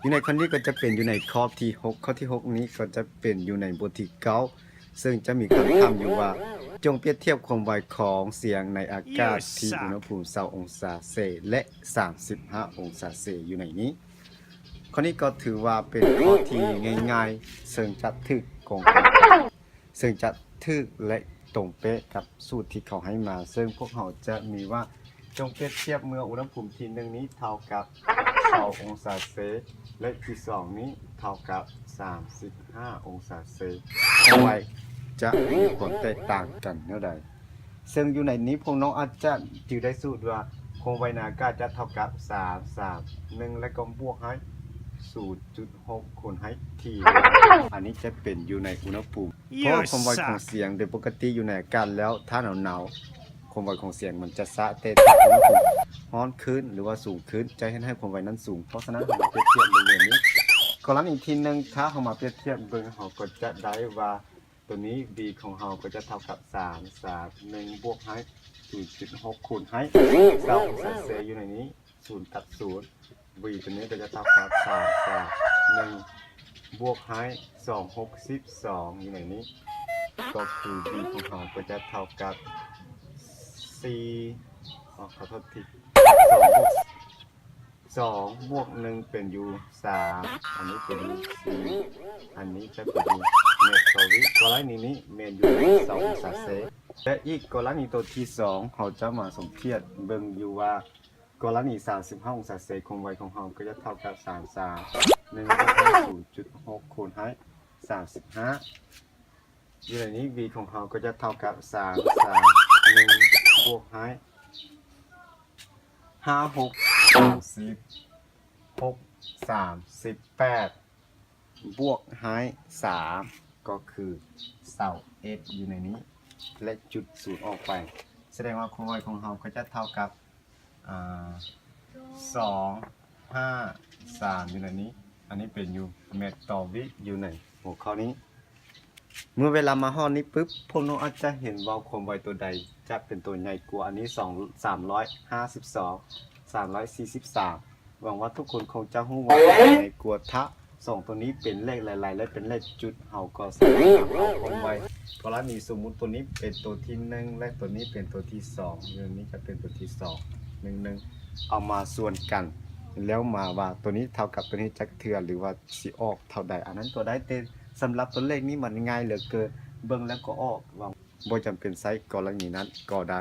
ຢູ່ໃນຂໍ້ນີ້ກໍຈະເປັນຢູ່ໃນຂໍ້ທີຫົກ ຂໍ້ທີຫົກນີ້ກໍຈະເປັນຢູ່ໃນບົດທີເກົ້າ ເຊິ່ງຈະມີຄຳຖາມຢູ່ວ່າ ຈົ່ງປຽບທຽບຄວາມໄວຂອງສຽງໃນອາກາດທີ່ອຸນຫະພູມຊາວອົງສາເຊ ແລະ ສາມສິບຫ້າອົງສາເຊ ຢູ່ໃນນີ້. ຂໍ້ນີ້ກໍຖືວ່າເປັນຂໍ້ທີ່ງ່າຍໆ ເຊິ່ງຈະຖືກກອງກັນ ເຊິ່ງຈະຖືກ ແລະ ຕົງເປະກັບສູດທີ່ເຂົາໃຫ້ມາ ເຊິ່ງພວກເຮົາຈະມີວ່າ ຈົ່ງປຽບທຽບເມື່ອອຸນຫະພູມທີໜຶ່ງນີ້ເທົ່າກັບຊາວອົງສາເຊ ແລະ ທີສອງນີ້ເທົ່າກັບສາມສິບຫ້າອົງສາເຊ ຄວາມໄວຈະມີຄວາມແຕກຕ່າງກັນແນວໃດ? ເຊິ່ງຢູ່ໃນນີ້ພວກນ້ອງອາດຈະຈື່ໄດ້ສູດວ່າ ຄວາມໄວໃນອາກາດຈະເທົ່າກັບສາມ ສາມ ໜຶ່ງ ແລ້ວກໍບວກໃຫ້ສູນຈຸດຫົກຄູນໃຫ້ທີ ອັນນີ້ຈະເປັນຢູ່ໃນອຸນຫະພູມ ເພາະຄວາມໄວຂອງສຽງໂດຍປົກກະຕິຢູ່ໃນອາກາດແລ້ວ ຖ້າໜາວໆ ຄວາມໄວຂອງສຽງມັນຈະຊ້າ ແຕ່ຖ້າອຸນຫະພູມຮ້ອນຂຶ້ນ ຫຼືວ່າສູງຂຶ້ນ ຈະເຮັດໃຫ້ຄວາມໄວນັ້ນສູງ. ເພາະສະນັ້ນ ເຮົາມາປຽບທຽບເບິ່ງແບບນີ້ ກໍລະນີທີໜຶ່ງ ຖ້າເຮົາມາປຽບທຽບເບິ່ງ ເຮົາກໍຈະໄດ້ວ່າ ຕົວນີ້ V ຂອງເຮົາກໍຈະເທົ່າກັບສາມ ສາມ ໜຶ່ງ ບວກໃຫ້ສູນຈຸດຫົກຄູນໃຫ້ຊາວອົງສາເຊ ຢູ່ໃນນີ້ ສູນຕັດສູນ V ຕົວນີ້ກໍຈະເທົ່າກັບສາມ ສາມ ໜຶ່ງ ບວກໃຫ້ສອງ ຫົກສິບສອງ ຢູ່ໃນນີ້ ກໍຄື V ຂອງເຮົາກໍຈະເທົ່າກັບສີ່ ຂໍໂທດທີ ສອງບວກ ສອງບວກໜຶ່ງເປັນຢູ່ສາມ ອັນນີ້ເປັນຢູ່ສີ່ ອັນນີ້ຈະເປັນຢູ່ແມັດຕໍ່ວິ ກໍລະນີນີ້ແມ່ນຢູ່ສອງອົງສາເຊ ແລະ ອີກກໍລະນີຕົວທີສອງ ເຮົາຈະມາສົມທຽບເບິ່ງຢູ່ວ່າ ກໍລະນີສາມສິບຫ້າອົງສາເຊ ຄວາມໄວຂອງເຮົາກໍຈະເທົ່າກັບສາມ ສາມ ໜຶ່ງ ບວກໃຫ້ສູນຈຸດຫົກຄູນໃຫ້ສາມສິບຫ້າ ຢູ່ໃນນີ້ V ຂອງເຮົາກໍຈະເທົ່າກັບສາມ ສາມ ໜຶ່ງ ບວກໃຫ້ຫ້າ ຫົກ ສາມສິບ ຫົກ ສາມສິບແປດ ບວກໃຫ້ສາມ ກໍຄືຊາວເອັດ ຢູ່ໃນນີ້ ແລະ ຈຸດສູນອອກໄປ ສະແດງວ່າຄວາມໄວຂອງເຮົາກໍຈະເທົ່າກັບ ອາ ສອງ ຫ້າ ສາມ ຢູ່ໃນນີ້ ອັນນີ້ເປັນຢູ່ແມັດຕໍ່ວິ ຢູ່ໃນຫົວຂໍ້ນີ້. ເມື່ອເວລາມາຮອດນີ້ປຶບ ພວກນ້ອງອາດຈະເຫັນວ່າຄວາມໄວຕົວໃດຈະເປັນຕົວໃຫຍ່ກວ່າ ອັນນີ້ສອງ ສາມຮ້ອຍຫ້າສິບສອງ ສາມຮ້ອຍສີ່ສິບສາມ ຫວັງວ່າທຸກຄົນຄົງຈະຮູ້ວ່າຕົວໃດໃຫຍ່ກວ່າ. ຖ້າສອງຕົວນີ້ເປັນເລກຫຼາຍໆ ແລະ ເປັນເລກຈຸດ ເຮົາກໍສາມາດນຳເອົາຄວາມໄວ ກໍລະນີສົມມຸດຕົວນີ້ເປັນຕົວທີໜຶ່ງ ແລະ ຕົວນີ້ເປັນຕົວທີສອງ ເລື່ອງນີ້ຈະເປັນຕົວທີສອງ ໜຶ່ງ ໜຶ່ງ ເອົາມາສ່ວນກັນ ແລ້ວມາວ່າຕົວນີ້ເທົ່າກັບຕົວນີ້ຈັກເທື່ອ ຫຼືວ່າຊິອອກເທົ່າໃດ ອັນນັ້ນກໍໄດ້. ແຕ່ສຳລັບຕົວເລກນີ້ມັນງ່າຍເຫຼືອເກີນ ເບິ່ງແລ້ວກໍອອກ ຫວັງ ບໍ່ຈຳເປັນໃຊ້ກໍລະນີນັ້ນກໍໄດ້.